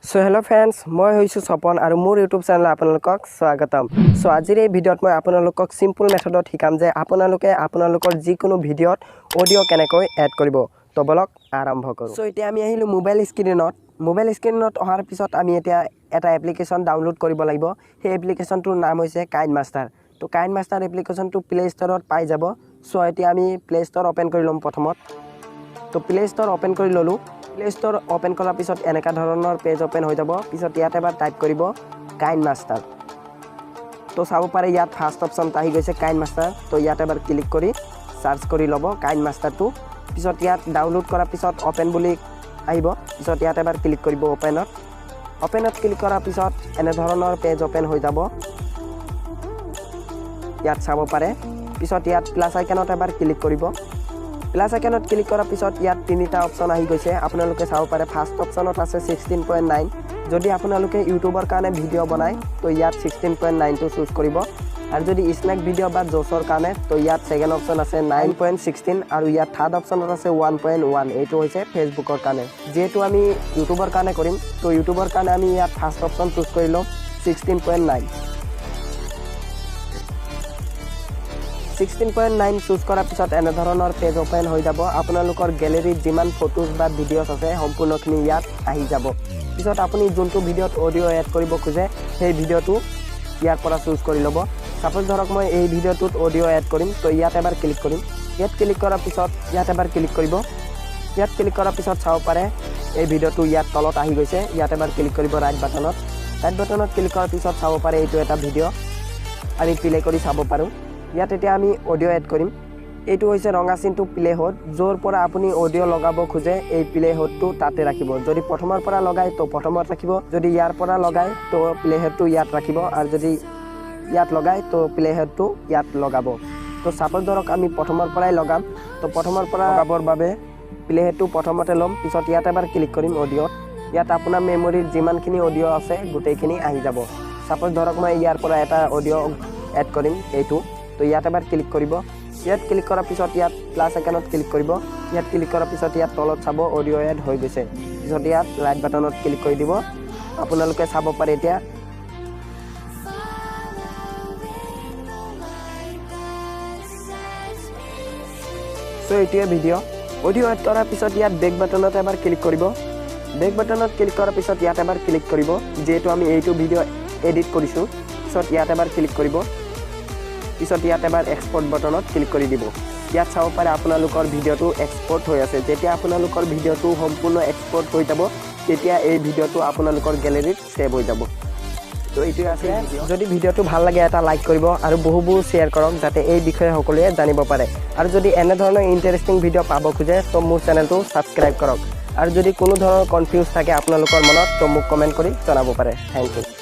চ' hello' friends, মই হৈছোঁ স্বপন আৰু মোৰ ইউটিউব চেনেলত আপোনালোকক স্বাগতম। চ' আজিৰ এই ভিডিঅ'ত মই আপোনালোকক চিম্পল মেথডত শিকাম যে আপোনালোকে আপোনালোকৰ যিকোনো ভিডিঅ'ত অডিঅ' কেনেকৈ এড কৰিব। তো বলক, আৰম্ভ কৰোঁ। চ' এতিয়া আমি আহিলোঁ মোবাইল স্ক্ৰীণত। মোবাইল স্ক্ৰীণত অহাৰ পিছত আমি এতিয়া এটা এপ্লিকেশ্যন ডাউনলোড কৰিব লাগিব। সেই এপ্লিকেশ্যনটোৰ নাম হৈছে কাইন মাষ্টাৰ। তো কাইন মাষ্টাৰ এপ্লিকেশ্যনটো প্লে' ষ্ট'ৰত পাই যাব। চ' এতিয়া আমি প্লে' ষ্ট'ৰ অ'পেন কৰি ল'ম প্ৰথমত। তো প্লে' ষ্ট'ৰ অ'পেন কৰি ল'লোঁ। প্লে' ষ্ট'ৰ অ'পেন কৰাৰ পিছত এনেকুৱা ধৰণৰ পেজ অ'পেন হৈ যাব। পিছত ইয়াত এবাৰ টাইপ কৰিব কাইন মাষ্টাৰ। তো চাব পাৰে, ইয়াত ফাৰ্ষ্ট অপশ্যনত আহি গৈছে কাইন মাষ্টাৰ। তো ইয়াত এবাৰ ক্লিক কৰি চাৰ্চ কৰি ল'ব কাইন মাষ্টাৰটো। পিছত ইয়াত ডাউনলোড কৰাৰ পিছত অ'পেন বুলি আহিব। পিছত ইয়াত এবাৰ ক্লিক কৰিব অ'পেনত। অ'পেনত ক্লিক কৰাৰ পিছত এনেধৰণৰ পেজ অ'পেন হৈ যাব, ইয়াত চাব পাৰে। পিছত ইয়াত প্লাছ আইকনত এবাৰ ক্লিক কৰিব। প্লাছ আইকনত ক্লিক কৰাৰ পিছত ইয়াত তিনিটা অপশ্যন আহি গৈছে, আপোনালোকে চাব পাৰে। ফাৰ্ষ্ট অপশ্যনত আছে 16.9। যদি আপোনালোকে ইউটিউবৰ কাৰণে ভিডিঅ' বনায়, তো ইয়াত 16.9টো চুজ কৰিব। আৰু যদি স্নেক ভিডিঅ' বা জ'ছৰ কাৰণে, তো ইয়াত ছেকেণ্ড অপশ্যন আছে 9.16। আৰু ইয়াত থাৰ্ড অপশ্যনত আছে 1.1, এইটো হৈছে ফেচবুকৰ কাৰণে। যিহেতু আমি ইউটিউবৰ কাৰণে কৰিম, তো ইউটিউবৰ কাৰণে আমি ইয়াত ফাৰ্ষ্ট অপশ্যন চুজ কৰি ল'ম 16.9। 16.9 চুজ কৰাৰ পিছত এনেধৰণৰ পেজ অ'পেন হৈ যাব। আপোনালোকৰ গেলেৰীত যিমান ফটোজ বা ভিডিঅ'ছ আছে, সম্পূৰ্ণখিনি ইয়াত আহি যাব। পিছত আপুনি যোনটো ভিডিঅ'ত অডিঅ' এড কৰিব খোজে, সেই ভিডিঅ'টো ইয়াৰ পৰা চুজ কৰি ল'ব। ছাপ'জ ধৰক মই এই ভিডিঅ'টোত অডিঅ' এড কৰিম, তো ইয়াত এবাৰ ক্লিক কৰিম। ইয়াত ক্লিক কৰাৰ পিছত ইয়াত এবাৰ ক্লিক কৰিব। ইয়াত ক্লিক কৰাৰ পিছত চাব পাৰে, এই ভিডিঅ'টো ইয়াত তলত আহি গৈছে। ইয়াত এবাৰ ক্লিক কৰিব ৰাইট বাটনত। ৰাইট বাটনত ক্লিক কৰাৰ পিছত চাব পাৰে, এইটো এটা ভিডিঅ', আমি প্লে কৰি চাব পাৰোঁ। ইয়াত এতিয়া আমি অডিঅ' এড কৰিম। এইটো হৈছে ৰঙা চিনটো প্লে হেড, য'ৰ পৰা আপুনি অডিঅ' লগাব খোজে, এই প্লে হেডটো তাতে ৰাখিব। যদি প্ৰথমৰ পৰা লগায়, তো প্ৰথমত ৰাখিব। যদি ইয়াৰ পৰা লগায়, তো প্লে হেডটো ইয়াত ৰাখিব। আৰু যদি ইয়াত লগায়, তো প্লে হেডটো ইয়াত লগাব। তো ছাপ'জ ধৰক আমি প্ৰথমৰ পৰাই লগাম। তো প্ৰথমৰ পৰা লগাবৰ বাবে প্লে হেডটো প্ৰথমতে ল'ম। পিছত ইয়াত এবাৰ ক্লিক কৰিম অডিঅ'ত। ইয়াত আপোনাৰ মেমৰিত যিমানখিনি অডিঅ' আছে, গোটেইখিনি আহি যাব। ছাপ'জ ধৰক মই ইয়াৰ পৰা এটা অডিঅ' এড কৰিম, এইটো। তো ইয়াত এবাৰ ক্লিক কৰিব। ইয়াত ক্লিক কৰাৰ পিছত ইয়াত প্লাছ আইকনত ক্লিক কৰিব। ইয়াত ক্লিক কৰাৰ পিছত ইয়াত তলত চাব, অডিঅ' এড হৈ গৈছে। পিছত ইয়াত ৰাইট বাটনত ক্লিক কৰি দিব। আপোনালোকে চাব পাৰে এতিয়া। চ' এইটোৱে ভিডিঅ'। অডিঅ' এড কৰাৰ পিছত ইয়াত বেক বাটনত এবাৰ ক্লিক কৰিব। বেক বাটনত ক্লিক কৰাৰ পিছত ইয়াত এবাৰ ক্লিক কৰিব, যিহেতু আমি এইটো ভিডিঅ' এডিট কৰিছোঁ। পিছত ইয়াত এবাৰ ক্লিক কৰিব। পিছত ইয়াত এবাৰ এক্সপৰ্ট বাটনত ক্লিক কৰি দিব। ইয়াত চাব পাৰে, আপোনালোকৰ ভিডিঅ'টো এক্সপৰ্ট হৈ আছে। যেতিয়া আপোনালোকৰ ভিডিঅ'টো সম্পূৰ্ণ এক্সপৰ্ট হৈ যাব, তেতিয়া এই ভিডিঅ'টো আপোনালোকৰ গেলেৰীত ছেভ হৈ যাব। তো এইটোৱে আছে। যদি ভিডিঅ'টো ভাল লাগে, এটা লাইক কৰিব আৰু বহু বহু শ্বেয়াৰ কৰক, যাতে এই বিষয়ে সকলোৱে জানিব পাৰে। আৰু যদি এনেধৰণৰ ইণ্টাৰেষ্টিং ভিডিঅ' পাব খোজে, তো মোৰ চেনেলটো ছাবস্ক্ৰাইব কৰক। আৰু যদি কোনো ধৰণৰ কনফিউজ থাকে আপোনালোকৰ মনত, তো মোক কমেণ্ট কৰি জনাব পাৰে। Thank U.